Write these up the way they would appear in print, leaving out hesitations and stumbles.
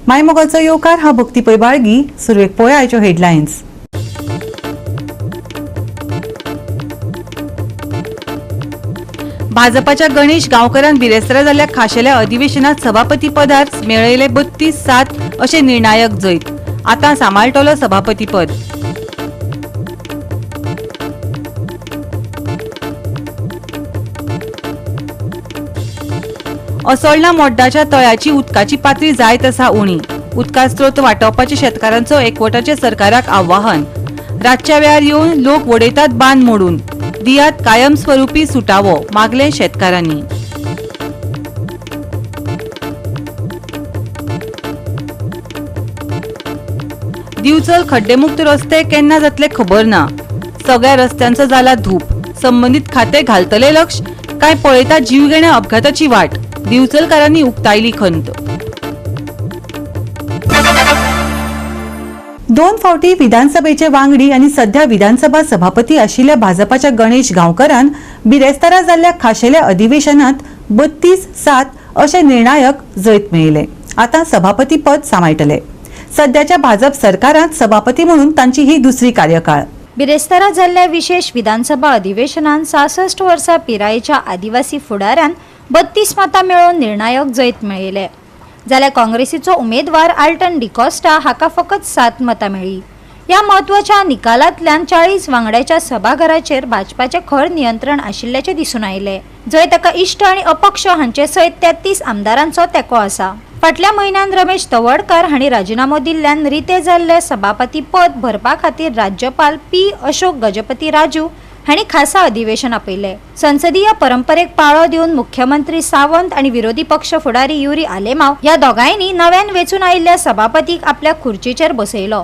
मायमोगाचो येवकार. हा भक्ती पै बाळगी. सुरवेक पळोवया आयच्यो हेडलायन्स. भाजपाच्या गणेश गांवकरान बिरेस्तारा जाल्ल्या खाशेल्या अधिवेशनात सभापती पदार मेळयले 32-7 अशें निर्णायक जैत. आतां सांबाळटलो सभापतीपद. असोळणा मोड्डाच्या तळ्याची उदकाची पातळी जायत आसा उणी. उदका स्रोत वाटोवपाचे शेतकारांचो एकवटाचे सरकाराक आवाहन. रातच्या वेळार येवन लोक वडयतात बांद मोडून. दियात कायमस्वरूपी सुटावो मागले शेतकारांनी. दिवचल खड्डेमुक्त रस्ते केन्ना जातले खबर ना. सगळ्या रस्त्यांचो जाला धूप. संबंदीत खाते घालतले लक्ष काय पळयता जीवघेण्या अपघाताची वाट. दिवचलकारांनी उक्तायली खंत. दोन फावटी विधानसभेचे वांगडी आनी सध्या विधानसभा सभापती आशिल्ल्या भाजपाच्या गणेश गांवकरान बिरेस्तारा जाल्ल्या खाशेल्या अधिवेशनात 32-7 अशें निर्णायक जैत मेळयलें. आतां सभापती पद सांबाळटले. सध्याच्या भाजप सरकारांत सभापती म्हणून तांची ही दुसरी कार्यकाळ. बिरेस्तारा जाल्ल्या विशेष विधानसभा अधिवेशनान 66 वर्सां पिरायेच्या आदिवासी फुडाऱ्यान 32 मतां मेळोवन निर्णायक जैत मेळयलें. जाल्यार काँग्रेसीचो उमेदवार आल्टन डिकॉस्टा हाका फकत 7 मतां मेळ्ळीं. ह्या म्हत्वाच्या निकालांतल्यान 40 वांगड्याच्या सभाघराचेर भाजपाचें खर नियंत्रण आशिल्ल्याचें दिसून आयलें, जंय ताका इश्ट आनी अपक्ष हांचे सयत 33 आमदारांचो तेंको आसा. फाटल्या म्हयन्यान रमेश तवडकार हांणी राजिनामो दिल्ल्यान रितें जाल्लें सभापती पद भरपा खातीर राज्यपाल पी अशोक गजपती राजू हांणी खासा अधिवेशन आपयलें. संसदीय परंपरेक पाळो दिवन मुख्यमंत्री सावंत आनी विरोधी पक्ष फुडारी युरी आलेमाव ह्या दोगांयनी नव्यान वेंचून आयिल्ल्या सभापतीक आपल्या खुर्चीचेर बसयलो.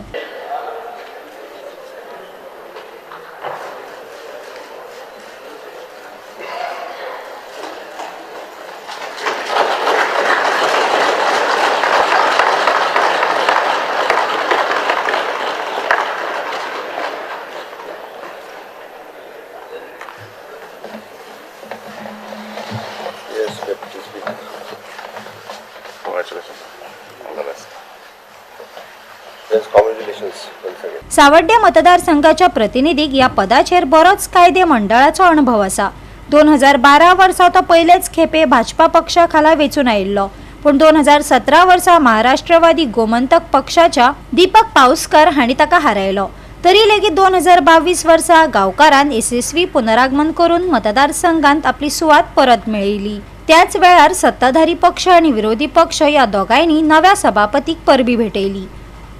Yes, Deputy Speaker. Congratulations. All the best. Yes, congratulations once again. Sanvordem मतदारसंघाच्या प्रतिनिधीक ह्या पदाचेर बरोच कायदे मंडळाचो अणभव आसा. 2012 वर्सा तो पयलेच खेपे भाजपा पक्षा खाला वेंचून आयिल्लो, पूण 2017 वर्सा महाराष्ट्रवादी गोमंतक पक्षाच्या दीपक पावसकर हांणी ताका हारयलो. तरी लेगीत 2022 वर्सा गांवकारान येसस्वी पुनरागमन करून मतदारसंघांत आपली सुवात परत मेळयली. त्याच वेळार सत्ताधारी पक्ष आनी विरोधी पक्ष ह्या दोगांयनी नव्या सभापतीक परबी भेटयली.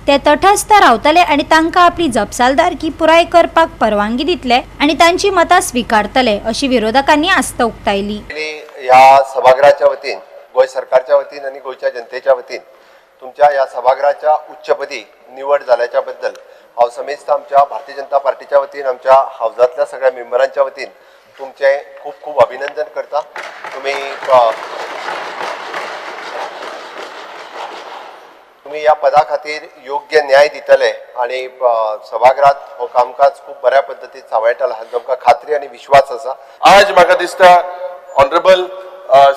ते तटस्थ रावतले आनी तांकां आपली जपसालदारकी पुराय करपाक परवानगी दितले आनी तांची मतां स्विकारतले अशी विरोधकांनी आस्त उक्तायली. पयलीं ह्या सभागृहाच्या वतीन, गोंय सरकारच्या वतीन आनी गोंयच्या जनतेच्या वतीन तुमच्या ह्या सभागृहाच्या उच्चपदी निवड जाल्याच्या बद्दल हांव समेस्त आमच्या भारतीय जनता पार्टीच्या वतीन, आमच्या हावजांतल्या सगळ्या मेंबरांच्या वतीन तुमचें खूब खूब अभिनंदन करता. तुमी ह्या पदा खातीर योग्य न्याय दितले आनी सभागृहात हो कामकाज खूब बऱ्या पद्दतीन सांबाळटलो हाची आमकां खात्री आनी विश्वास आसा. आज म्हाका दिसता, ऑनरेबल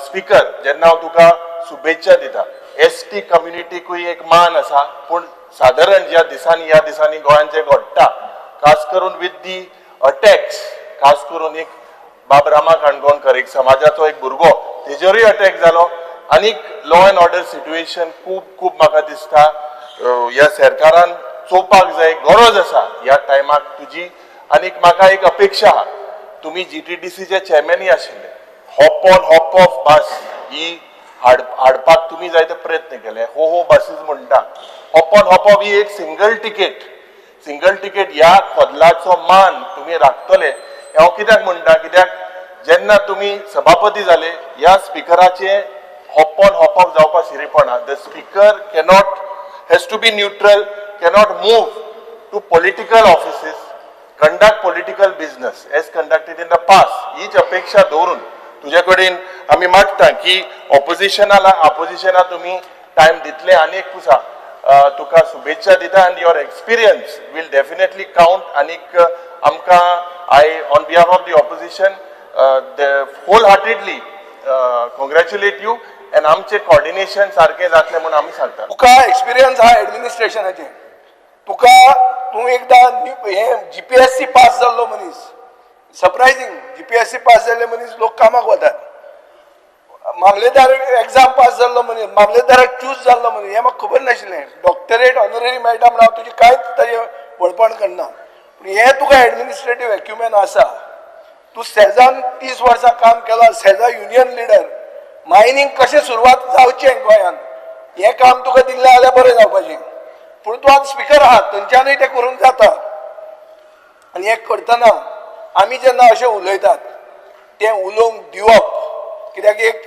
स्पीकर, जेन्ना हांव तुका शुभेच्छा दिता, एस टी कम्युनिटीकूय एक मान आसा, पूण सादारण ज्या दिसांनी, ह्या दिसांनी गोंयांत जें घडटा, खास करून विथ the attacks, खास करून एक बाब रामा काणकोणकर, एक समाजाचो एक भुरगो, तेजेरूय अटॅक जालो आनीक लॉ एंड ऑर्डर सिट्युएशन खूब खूब म्हाका दिसता ह्या सरकारान चोवपाक जाय, गरज आसा ह्या टायमाक तुजी. आनीक म्हाका एक अपेक्षा आहा, तुमी जीटीडीसीचे चेअरमॅनय आशिल्ले, hop on hop off bus ही हाडपाक तुमी जायते प्रयत्न केले. हो हो बसीस म्हणटा, हॉप ऑन हॉप ऑफ ही एक सिंगल टिकेट, सिंगल टिकेट ह्या कदलाचो मान तुमी राखतले. हें हांव कित्याक म्हणटा, कित्याक जेन्ना तुमी सभापती जाले, ह्या स्पिकराचे हॉप ऑन हॉप ऑफ जावपा शिरीपणा. The speaker cannot, has to be neutral, cannot move to political offices, conduct political business as conducted in the past. हीच अपेक्षा दवरून तुजे कडेन आमी मागता की ऑपोजिशना तुमी टायम दितले. आनी एक पुसा तुका शुभेच्छा दिता and your experience will definitely count. आनीक आमकां, I on behalf of the opposition wholeheartedly congratulate you. आनी आमचें कॉर्डिनेशन सारकें जातलें म्हूण आमी सांगतात. तुका एक्सपिरियन्स आहा एडमिनिस्ट्रेशनाचे. तुका तूं एकदां हे जीपीएससी पास जाल्लो मनीस. सरप्रायझींग, जीपीएससी पास जाल्ले मनीस लोक कामाक वतात. मामलेदार एग्जाम पास जाल्लो मनीस, मामलेदाराक चूज जाल्लो मनीस, हें म्हाका खबर नाशिल्लें. डॉक्टरेट ऑनररी मेळटा म्हण हांव तुजें कांयच ताजें व्हडपण करना, पूण हें तुका एडमिनिस्ट्रेटीव एक्युमेन आसा. तूं सेजान 30 वर्सां काम केलां, सेजा युनियन लिडर. मायनींग कशें सुरवात जावचें गोंयांत हें काम तुका दिल्लें जाल्यार बरें जावपाचें, पूण तूं आतां स्पिकर आहा, थंयच्यानूय तें करूंक जाता. आनी हें करतना आमी जेन्ना अशें उलयतात तें उलोवंक दिवप, कित्याक एक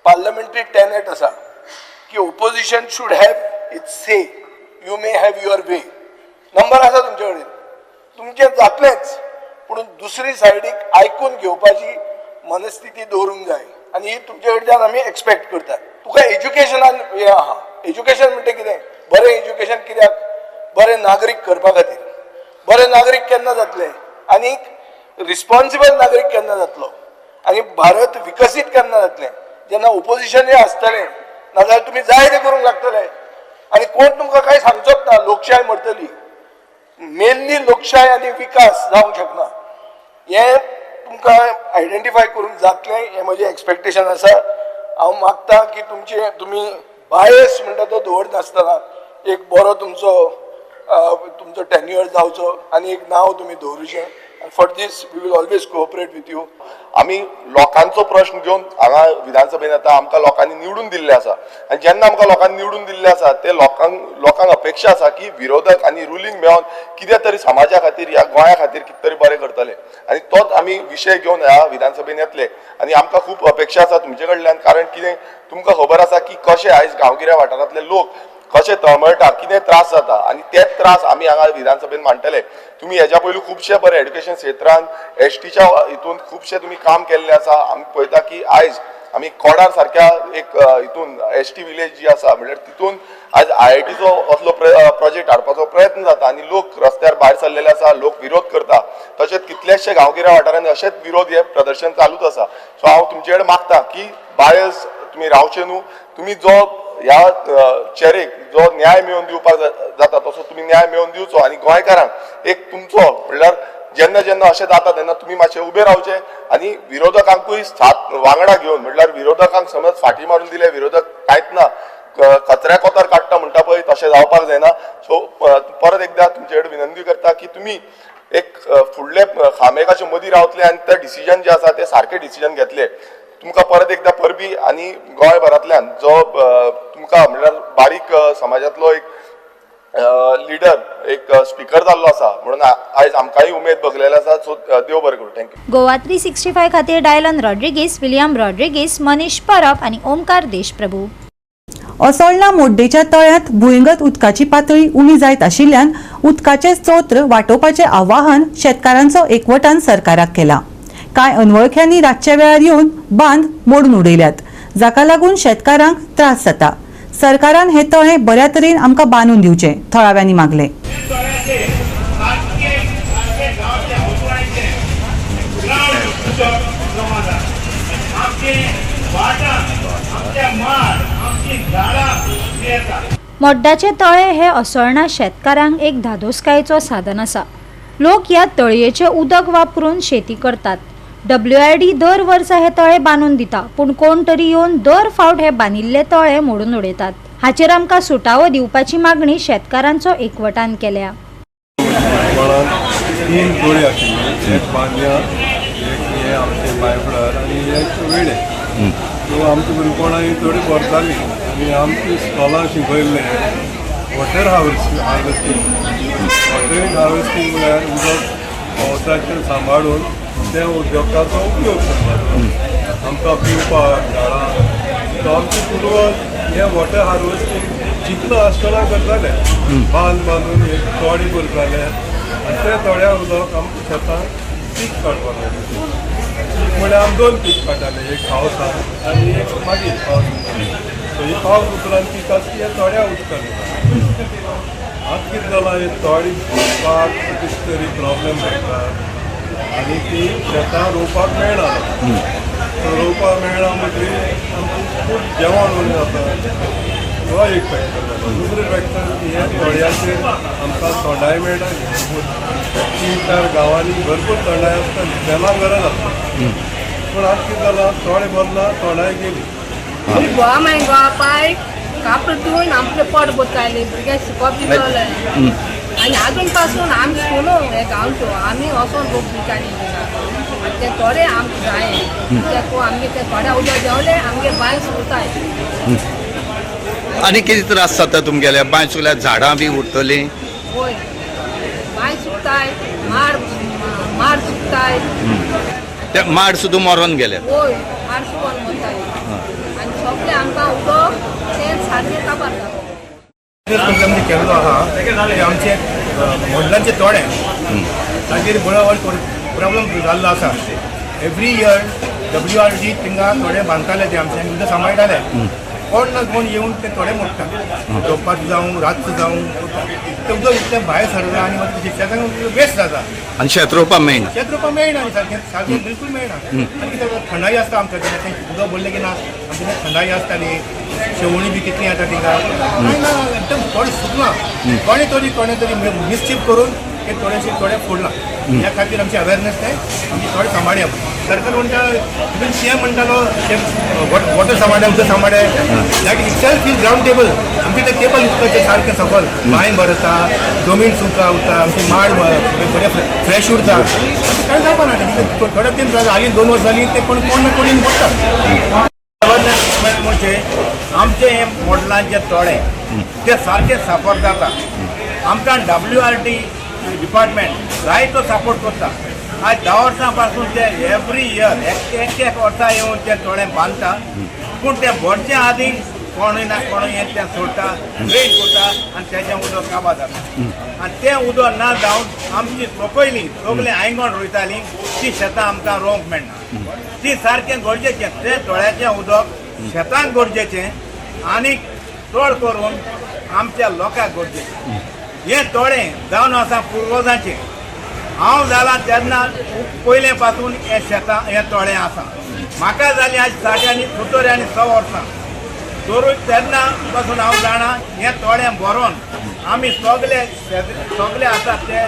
पार्लमेंटरी टेनेट आसा की opposition should have its say, you may have your way. Number आसा तुमचे कडेन, तुमचें जातलेंच, पूण दुसरी सायडीक आयकून घेवपाची मनस्थिती दवरूंक जाय आनी ही तुमचे कडच्यान आमी एक्सपेक्ट करतात. तुका एज्युकेशनान हें आहा. एज्युकेशन म्हणटा कितें? बरें एज्युकेशन कित्याक? बरें नागरीक करपा खातीर. बरे नागरीक केन्ना जातले आनी रिस्पॉन्सिबल नागरीक केन्ना जातलो आनी भारत विकसीत केन्ना जातलें? जेन्ना ओपोजिशनूय आसतलें. नाजाल्यार तुमी जाय तें करूंक लागतले आनी कोण तुमकां कांय सांगचोच ना. लोकशाय मरतली. मेनली लोकशाय आनी विकास जावंक शकना. हें तुमकां आयडेंटिफाय करूंक जातलें हें म्हजें एक्सपेक्टेशन आसा. हांव मागता की तुमचे तुमी बायस म्हणटा तो दवरनासतना एक बरो तुमचो तुमचो टेन्युअर जावचो आनी एक नांव तुमी दवरूचें. For this we will always cooperate with you. आमी लोकांचो प्रश्न घेवन हांगा विधानसभेन येता. आमकां लोकांनी निवडून दिल्ले आसा आनी जेन्ना आमकां लोकांनी निवडून दिल्ले आसा, ते लोकांक अपेक्षा आसा की विरोधक आनी रुलींग मेळोन कितें तरी समाजा खातीर, ह्या गोंया खातीर कितें तरी बरें करतले आनी तोच आमी विशय घेवन ह्या विधानसभेन येतले. आनी आमकां खूब अपेक्षा आसा तुमचे कडल्यान, कारण कितें, तुमकां खबर आसा की कशें आयज गांवगिऱ्या वाठारांतले लोक कशे तळमळटा, कितें त्रास जाता आनी तेच त्रास आमी हांगा विधानसभेन मांडटले. तुमी हेज्या पयलू खुबशे बरे एड्युकेशन क्षेत्रान, एसटीच्या हितून खुबशे तुमी काम केल्ले आसा. आमी पळयता की आयज आमी कोडार सारक्या एक हितून एसटी विलेज जी आसा, म्हणल्यार तितून आयज आयआयटीचो असलो प्रोजेक्ट हाडपाचो प्रयत्न जाता आनी लोक रस्त्यार भायर सरलेले आसा, लोक विरोध करता. तशेंच कितलेशे गांवगिऱ्या वाठारांनी अशेंच विरोध हे प्रदर्शन चालूच आसा. सो हांव तुमचे कडेन मागता की बायस तुमी रावचे न्हू. तुमी जो ह्या चेरेक जो न्याय मेळोवन दिवपाक जाता तसो तुमी न्याय मेळोवन दिवचो आनी गोंयकारांक एक तुमचो, म्हणल्यार जेन्ना जेन्ना अशें जाता तेन्ना तुमी मातशे उबे रावचे आनी विरोधकांकूय साथ वांगडा घेवन, म्हणल्यार विरोधकांक समज फाटी मारून दिले, विरोधक कांयच ना, कचऱ्या कोतर काडटा म्हणटा पळय, तशें जावपाक जायना. सो परत एकदा तुमचे कडेन विनंती करता की तुमी एक फुडले खामेकाचे मदीं रावतले आनी ते डिसिजन जे आसा ते सारके डिसिजन घेतले. तुमकां परत एकदा परबी आनी गोंयभरांतल्यान जो तुमकां म्हणल्यार बारीक समाजांतलो एक लिडर, एक स्पिकर जाल्लो आसा म्हणून आयज आमकांय उमेद भोगलेली आसा. सो देव बरें करूं, thank you. Goa 365 खातीर डायलन रॉड्रिगीस, विलियम रॉड्रिगीस, मनीष परब आनी ओमकार देशप्रभू. असोळणा मोड्डेच्या तळ्यांत भुंयगत उदकाची पातळी उणी जायत आशिल्ल्यान उदकाचे स्त्रोत वाटोवपाचें आवाहन शेतकारांचो एकवटान सरकाराक केला. कांय अनवळख्यांनी रातच्या वेळार येवन बांद मोडून उडयल्यात, जाका लागून शेतकारांक त्रास जाता. सरकारान हे तळें बऱ्या तरेन आमकां बांदून दिवचें, थळाव्यांनी मागलें. तळ्याचे सारके सारके गांवचे भोंवतणीचे ग्रावंड उदक जमा जाता. आमचे भाटां, आमचे माड, आमची झाडां येतात. मोड्डाचे तळे हे असोळणा शेतकारांक एक धादोसकायेचो साधन आसा. लोक ह्या तळयेचें उदक वापरून शेती करतात. डब्ल्यूआयडी दर वर्सा हे तळे बांदून दिता, पूण कोण तरी येवन दर फावट हे बांदिल्ले तळे मोडून उडयतात. हाचेर आमकां सुटावो दिवपाची मागणी शेतकारांचो एकवटान केल्या. भुरगेपणांत तीन तळी आशिल्ली. एक बांदया, एक हे आमचे मायफळार आनी एक वेळे. सो आमच्या भुरगेपणां ही तळी भरताली आनी आमच्या इस्कॉलान शिकयल्लें water harvesting. Water harvesting म्हळ्यार उदक पावसाचें सांबाळून तें उदकाचो उपयोग करपाचो आमकां पिवपाक, झाडां. सो आमचे पुर्वज हें वॉटर हार्वेस्टींग चिकलां आसतना करताले. बांद बांदून एक तोडी करताले आनी त्या तोड्या उदक आमकां शेतांत पीक काडपाक मेळटा. पीक म्हळ्यार आमी दोन पीक काडटाले, एक पावसांत आनी एक मागीर पावस उपरांत. सो ही पावस उपरांत पीक आसा ती ह्या तोड्या उदकान येता. आतां कितें जालां, ही तोडी फुटपाक कितें तरी प्रॉब्लेम मेळटा आनी ती शेतां रोवपाक मेळना. सो रोवपाक मेळना म्हणटकीर आमची खूब जेवण उणें जाता, हो एक फॅक्टर जालो. दुसरें फॅक्टर हे तोड्याचेर आमकां तोंडाय मेळटाली भरपूर. 3-4 गांवांनी भरपूर तोंडाय आसताली, तेलां गरज आसता. पूण आज कितें जालां, तोडे भरला, तोंडाय गेली. गोवा मागीर गोवा पाय कापड आमचें पोट भरतालें, भुरग्यांक शिकप दितालें. आनी आजून पासून आमी सुनो हे गांवच्यो आमी वचोन रोग दिताली. आनी ते थोडे आमकां जाय कित्याक आमगे ते थोडे उदक देंवले आमगे बांय सुकताय. आनी कितें त्रास जाता तुमगेल्या? बांय सुकल्यार झाडां बी उरतलीं? वय, बांय सुकताय, माड माड सुकताय. ते माड सुद्दां मरोन गेले? वय, माड सुकोन मरताय. आनी सगळें आमकां उदक तें सारकें काबार जाता. प्रोग्राम केल्लो आहा ते आमचे होटलांचे तोडे ताजेर बळावर प्रॉब्लम जाल्लो आसा. एवरी इयर WRD थिंगा थोडे बांदताले, ते आमचे उदक सांबाळटाले. कोण ना कोण येवन ते थोडे मोडटा, रोवपाक जावं रातचो जावं, ते उदक इतलें भायर सरता आनी मागीर शेतांक वेस्ट जाता. आनी शेत रोवपाक मेळना? शेत रोवपाक मेळना सारकें, सारकें बिलकूल मेळना. आनी कितें जाता, थंडाय आसता आमकां, तें उदक भरलें की ना आमच्या थंडाय आसताली, शेवणी बी कितली येता थिंगा, कांय ना, एकदम थोडें सुकलां. कोणें तरी मिसचीफ करून ते थोडेशे थोडें फोडलां. ह्या खातीर आमची अवेरनेस ते आमची थोडे सांबाळया. सरकार म्हणटा, इवन CM म्हणटालो वॉटर सांबाळ्या, उदक सांबाळ्या, that itself is ground table. आमचे ते टेबल उदकाचें सारकें सकल बांय भरता, जमीन सुका उरता, आमची माड बरें फ्रेश उरता. कांय जावपा ना. थोडे तेंप हालीं 2 वर्सां जालीं ते कोण कोण ना कोण पडटा. अवेरनेस म्हणजे आमचे हे मोडलांचे तोडे ते सारके सापर जाता. आमकां WRD department जायतो सपोर्ट करता. आज 10 वर्सां पासून ते एवरी इयर एक एक वर्सा येवन ते तोडे बांदता. पूण ते भरचे आदी कोणूय ना कोणूय येवन ते सोडटा, ड्रेन करता आनी तेजें उदक काबार जाता. आनी तें उदक ना जावन आमची सोंपयली सगळीं आयंगण रोयतालीं ती शेतां आमकां रोवंक मेळना. ती सारकें गरजेचें, तें तोळ्याचें उदक शेतांक गरजेचें आनी चड करून आमच्या लोकांक गरजेचें. हें तोळें जावन आसा पुर्वजांचें. हांव जालां तेन्ना पयले पासून हें शेतां हें तोळें आसा. म्हाका जालीं आज 60 आनी 70 आनी 100 वर्सां, तरूय तेन्ना पासून हांव जाणा हें तोळें भरोन आमी सगळे सगळे आसात ते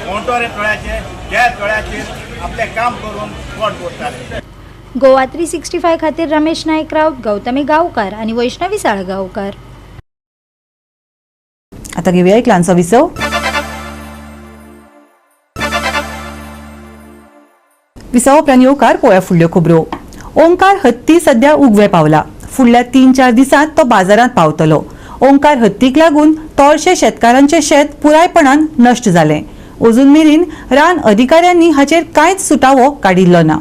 मोटोरे तोळ्याचे त्या तोळ्याचेर आपलें काम करून पोट भरताले. गोवा 365 खातीर रमेश नायक राऊत, गौतमी गावकार आनी वैष्णवी साळगांवकार. आता घेऊया एक ल्हानसो विसव. विसव उपरांत येवकार पळोवया फुडल्यो खबरो. ओंकार हत्ती सध्या उगवे पावला. फुडल्या 3-4 दिसांत तो बाजारांत पावतलो. ओंकार हत्तीक लागून तोरशे शेतकारांचे शेत पुरायपणान नश्ट जालें. अजून मेरेन रान अधिकाऱ्यांनी हाचेर कांयच सुटावो काडिल्लो ना.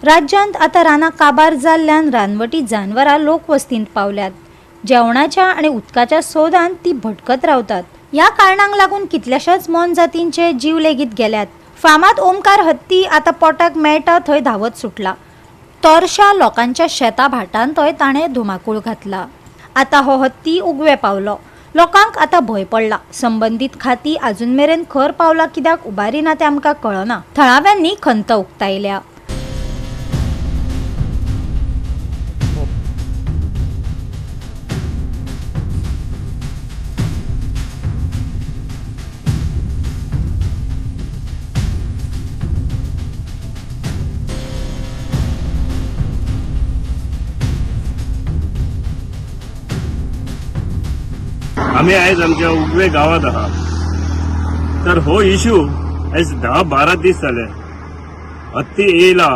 राज्यांत आतां रानां काबार जाल्ल्यान रानवटी जानवरां लोकवस्तींत पावल्यात. जेवणाच्या आनी उदकाच्या सोदान ती भटकत रावतात. ह्या कारणांक लागून कितल्याशाच मोनजातींचे जीव लेगीत गेल्यात. फामाद ओंकार हत्ती आतां पोटाक मेळटा थंय धांवत सुटला. तोरशा लोकांच्या शेता भाटांतय ताणें धुमाकूळ घातला. आतां हो हत्ती उगवे पावलो. लोकांक आतां भंय पडला. संबंदीत खाती अजून मेरेन खर पावलां कित्याक उबारिना तें आमकां कळना. थळाव्यांनी खंत उक्तायल्या. आमी आयज आमच्या उगवे गांवांत आहा. तर हो इशू आयज 10-12 दीस जाले. हत्ती येयला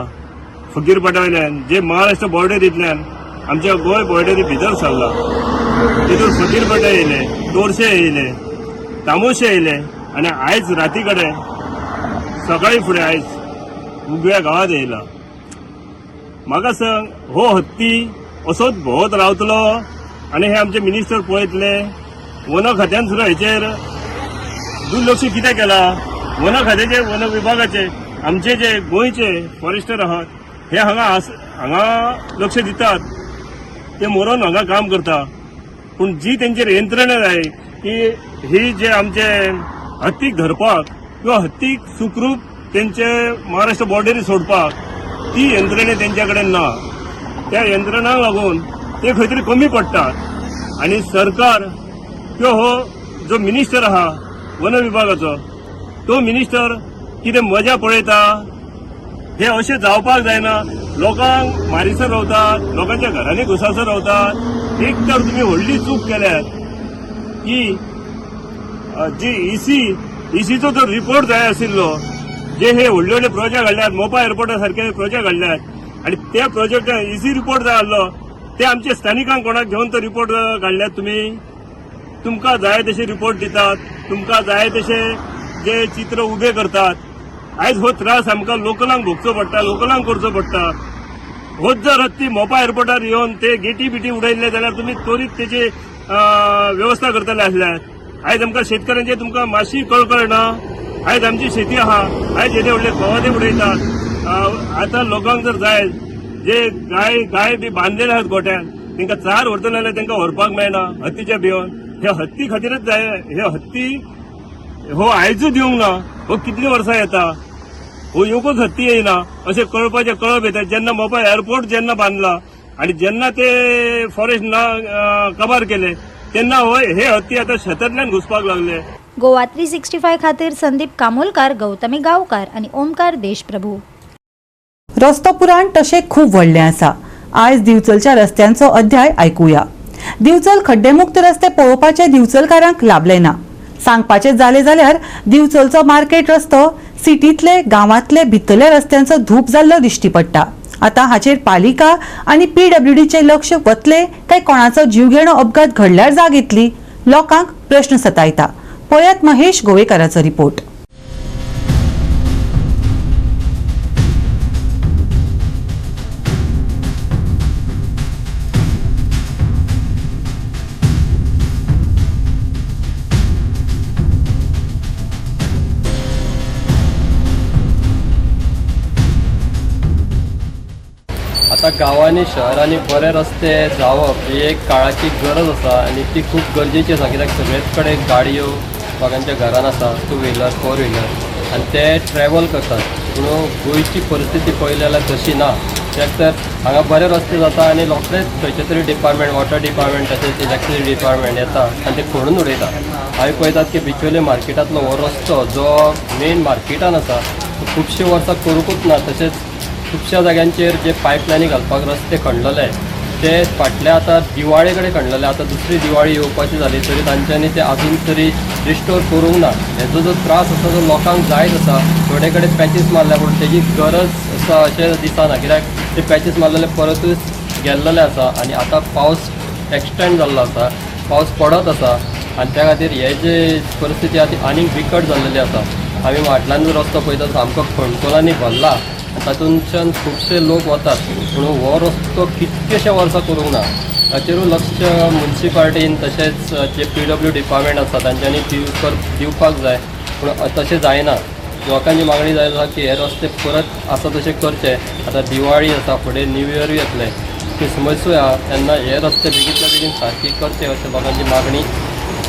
फकीरपाटा वयल्यान, जे महाराष्ट्र बॉर्डरींतल्यान आमच्या गोंय बॉर्डरी भितर सरला, तितून फकीरपाटा येयले, तोरशे येयले, तामोशे येयले आनी आयज राती कडेन सकाळी फुडें आयज उगव्या गांवांत येयला. म्हाका सांग, हो हत्ती असोच भोंवत रावतलो आनी हे आमचे मिनिस्टर पळयतले? वन खात्यान सुद्दां हेचेर दुर्लक्ष कितें केलां? वन खात्याचे, वन विभागाचे, आमचे जे गोंयचे फॉरेस्टर आहात हे हांगा हांगा लक्ष दितात, ते मरोन हांगा काम करता. पूण जी तेंचेर यंत्रणा जाय की ही जे आमचे हत्तीक धरपाक किंवा हत्तीक सुखरूप तेंचे महाराष्ट्र बॉर्डरी सोडपाक ती यंत्रणा तेंच्या कडेन ना. त्या यंत्रणांक लागून ते खंय तरी कमी पडटा. आनी सरकार त्यो हो जो मिनिस्टर आहा वन विभागाचो तो मिनिस्टर कितें मजा पळयता. हे अशें जावपाक जायना. लोकांक मारीसर रावतात, लोकांच्या घरांनी घुसासर रावतात. एक तर तुमी व्हडली चूक केल्या की जी ईसीचो जो रिपोर्ट जाय आशिल्लो, जे हे व्हडले व्हडले प्रोजेक्ट हाडल्यात, मोपा एअरपोर्टा सारके प्रोजेक्ट हाडल्यात आनी त्या प्रोजेक्टान ईसी रिपोर्ट जाय आसलो ते आमच्या स्थानिकांक कोणाक घेवन तो रिपोर्ट काडल्यात. तुमी तुमकां जाय तशे रिपोर्ट दितात, तुमकां जाय तशे जे चित्र उबे करतात. आयज हो त्रास आमकां लोकलांक भोगचो पडटा, लोकलांक करचो पडटा. होच जर हत्ती मोपा एअरपोर्टार येवन ते गेटी बिटी उडयल्ले जाल्यार तुमी त्वरीत तेची वेवस्था करतले आसल्यात. आयज आमकां शेतकऱ्यांचे तुमकां मातशी कळकळ ना. आयज आमची शेती आहा, आयज येदे व्हडले गवादे उडयतात. आतां लोकांक जर जाय जे गाय गाय बी बांदलेले आहात गोट्यान, तांकां चार व्हरतले जाल्यार तांकां व्हरपाक मेळना हत्तीच्या भिवन. हे हत्ती खातीरच जाय. हे हत्ती हो आयजूच येवंक ना, हो कितलीं वर्सां येता, हो येवकूच हत्ती येयना अशें कळपाचें कळप येता. जेन्ना मोपा एअरपोर्ट जेन्ना बांदला आनी जेन्ना ते फॉरेस्ट ना कबार केले तेन्ना हो हे हत्ती आतां शेतांतल्यान घुसपाक लागले. गोवा 365 खातीर संदीप कामोलकार, गौतमी गांवकार आनी ओमकार देशप्रभू. रस्तो पुराण तशें खूब व्हडलें आसा. आयज दिवचलच्या रस्त्यांचो अध्याय आयकुया. दिवचल खड्डेमुक्त रस्ते पळोवपाचे दिवचलकारांक लाभले ना. सांगपाचें जालें जाल्यार दिवचलचो मार्केट रस्तो सिटींतले गांवांतले भितरल्या रस्त्यांचो धूप जाल्लो दिश्टी पडटा. आतां हाचेर पालिका आनी पीडब्ल्यूडीचें लक्ष वतलें काय कोणाचो जीवघेणो अपघात घडल्यार जाग येतली, लोकांक प्रश्न सतायता. पळयात महेश गोवेकाराचो रिपोर्ट. आतां गांवांनी शहरांनी बरे रस्ते जावप ही एक काळाची गरज आसा आनी ती खूब गरजेची आसा, कित्याक सगळेच कडेन गाडयो लोकांच्या घरान आसा, टू व्हिलर फोर व्हिलर, आनी ते ट्रॅवल करतात. पूण गोंयची परिस्थिती पळयली जाल्यार तशी ना, कित्याक तर हांगा बरे रस्ते जाता आनी रोखडेच खंयचे तरी डिपार्टमेंट, वॉटर डिपार्टमेंट तशेंच इलेक्ट्रिसिटी डिपार्टमेंट येता आनी ते खोडून उडयता. हांवें पळयतात की बिचोले मार्केटांतलो हो रस्तो जो मेन मार्केटान आसा तो खुबशीं वर्सां करुंकूच ना. तशेंच खुबश्या जाग्यांचेर जे पायपलायनी घालपाक रस्ते खणलेले ते फाटल्या आतां दिवाळे कडेन खणलेले, आतां दुसरी दिवाळी येवपाची जाली तरी तांच्यांनी ते आजून तरी रिस्टोर करूंक ना. हेजो जो त्रास आसा तो लोकांक जायत आसा. थोडे कडेन पॅचीस मारल्या पूण तेजी गरज आसा अशें दिसना, कित्याक ते पॅचीस मारलेले परतूच गेल्लेले आसा आनी आतां पावस एक्सटेंड जाल्लो आसा, पावस पडत आसा आनी त्या खातीर हे जे परिस्थिती आसा ती आनीक बिकट जाल्लेली आसा. आमी वाटल्यान जो रस्तो पळयता सामको खणकुलांनी भरला, तातूंतल्यान खुबशे लोक वतात, पूण हो रस्तो कितकेशे वर्सां करूंक ना. ताचेरूय लक्ष मुन्सिपाल्टीन तशेंच जे पीडब्ल्यू डिपार्टमेंट आसा तांच्यांनी दिवपाक जाय, पूण तशें जायना. लोकांची मागणी जायत आसा की हे रस्ते परत आसा तशे करचे. आतां दिवाळी आसा, फुडें न्यू इयरूय येतलें, क्रिसमसूय आसा, तेन्ना हे रस्ते बेगीनच्या बेगीन सारके करचे अशें लोकांची मागणी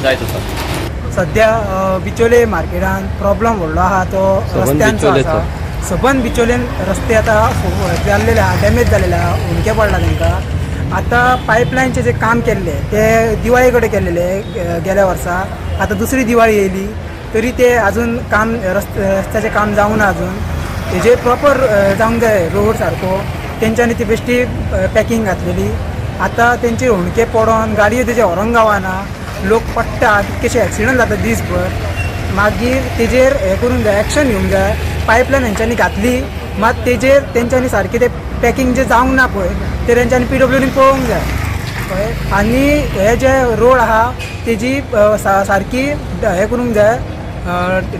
जायत आसा. सद्या बिचोले मार्केटान प्रॉब्लम व्हडलो आसा तो रस्त्यांचो आसा. सबंद बिचोलेन रस्ते आतां जाल्लेले आहा, डॅमेज जाल्लेले आहा, हुंडके पडला तांकां. आतां पायपलायनचें जें काम केल्लें तें दिवाळे कडेन केल्लेलें गेल्या वर्सा, आतां दुसरी दिवाळी येयली तरी ते आजून काम रस्त्याचें काम जावंक ना आजून. तेजेर प्रॉपर जावंक जाय रोड सारको. तेंच्यांनी ती बेश्टी पॅकींग घातलेली, आतां तेंचे हुंडके पडोन गाडयो तेजे व्हरोंक गावना, लोक पडटा, कितकेशे एक्सिडंट जाता दीसभर. मागीर तेजेर हें करूंक जाय, एक्शन घेवंक जाय. पायपलायन हेंच्यांनी घातली मात तेजेर तेंच्यांनी सारकें तें पॅकींग जें जावंक ना पळय तें तेंच्यांनी पीडब्ल्यूडीन पळोवंक जाय कळ्ळें. आनी हे जे रोड आहा तेजी सारकी हें करूंक जाय,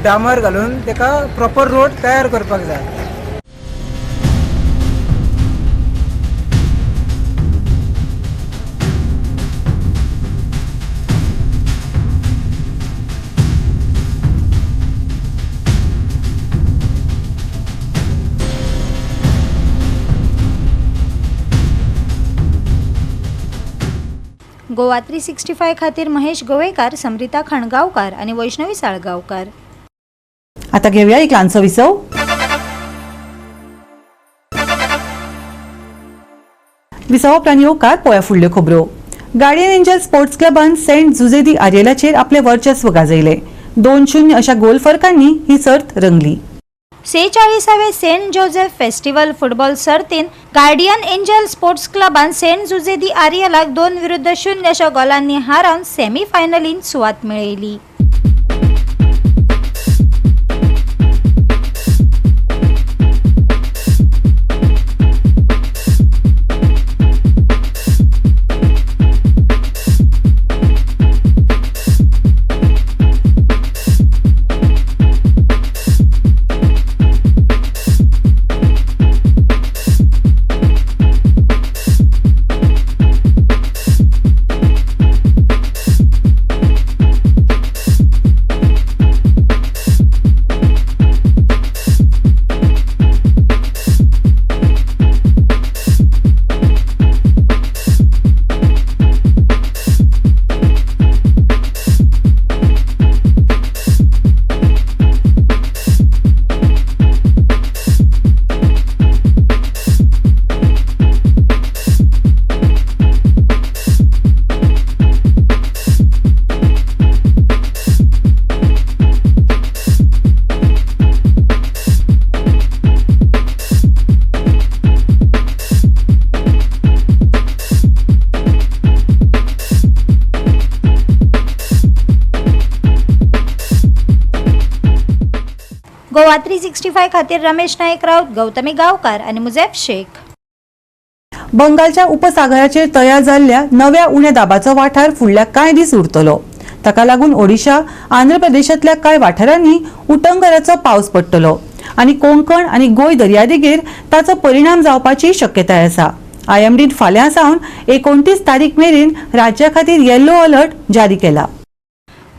डामर घालून तेका प्रॉपर रोड तयार करपाक जाय. गोवा 365 खातीर महेश गोवेकार, समरिता खणगांवकार आनी वैष्णवी साळगांवकार. आता घेऊया एक ल्हानसो विसव. विसवा उपरांत येवकार पळोवया फुडल्यो खबरो. गार्डियन एंजल स्पोर्ट्स क्लबान सेंट जुजे दी आर्यलाचेर आपले वर्चस्व गाजयले. 2-0 अशा गोल फरकांनी ही सर्त रंगली. 46वे सेंट जोसेफ फेस्टिवल फुटबॉल सर्तीन गार्डियन एंजल स्पोर्ट्स क्लबान सेंट जुजे दी आर्यलाक 2-0 अशा गोलांनी हारावन सेमीफायनलींत सुवात मेळयली. गोवा 365 खातीर रमेश नायक राऊत, गौतमी गावकार आनी मुजेफ शेख. बंगालच्या उपसागराचेर तयार जाल्ल्या नव्या उण्या दाबाचो वाठार फुडल्या कांय दीस उरतलो. ताका लागून ओडिशा, आंध्र प्रदेशांतल्या कांय वाठारांनी उटंगराचो पावस पडटलो आनी कोंकण आनी गोंय दर्यादेगेर ताचो परिणाम जावपाची शक्यताय आसा. आयएमडीन फाल्यां सावन 29 तारीख मेरेन राज्या खातीर येलो अलर्ट जारी केला.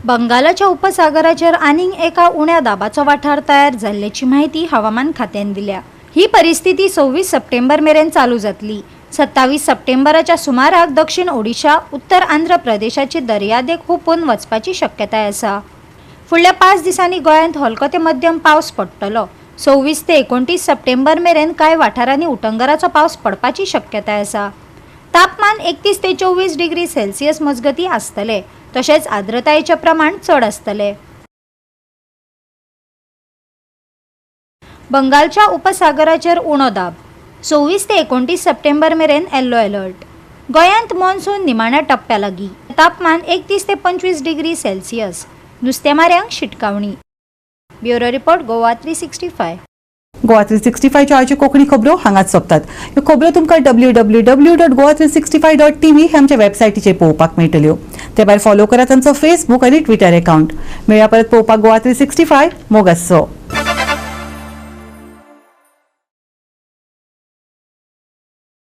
बंगालाच्या उपसागराचेर आनीक एका उण्या दाबाचो वाठार तयार जाल्ल्याची माहिती हवामान खात्यान दिल्या. ही परिस्थिती 26 सप्टेंबर मेरेन चालू जातली. 27 सप्टेंबराच्या सुमाराक दक्षिण ओडिशा, उत्तर आंध्र प्रदेशाची दर्यादेग हुपून वचपाची शक्यताय आसा. फुडल्या 5 दिसांनी गोंयांत हलको ते मध्यम पावस पडटलो. 26 ते 29 सप्टेंबर मेरेन कांय वाठारांनी उटंगराचो पावस पडपाची शक्यताय आसा. तापमान 31 ते 24 डिग्री सेल्सियस मजगतीं आसतले. तशेंच आर्द्रतायेचें प्रमाण चड आसतलें. बंगालच्या उपसागराचेर उणो दाब. 26 ते 29 सप्टेंबर मेरेन येल्लो अलर्ट. गोंयांत मॉन्सून निमाण्या टप्प्या लागीं. तापमान 31 ते 25 डिग्री सेल्सियस. नुस्तेमाऱ्यांक शिटकावणी. Bureau report, Goa 365. Goa 365च्यो आयच्यो कोंकणी खबरो हांगाच सोंपतात. ह्यो खबरो तुमकां www.goa365.tv ह्या आमच्या वेबसायटीचेर पळोवपाक मेळटल्यो. ते भायर फॉलो करात आमचो फेसबूक आनी ट्विटर अकावंट. मेळया परत पळोवपाक गोवा 365. मोग आसचो.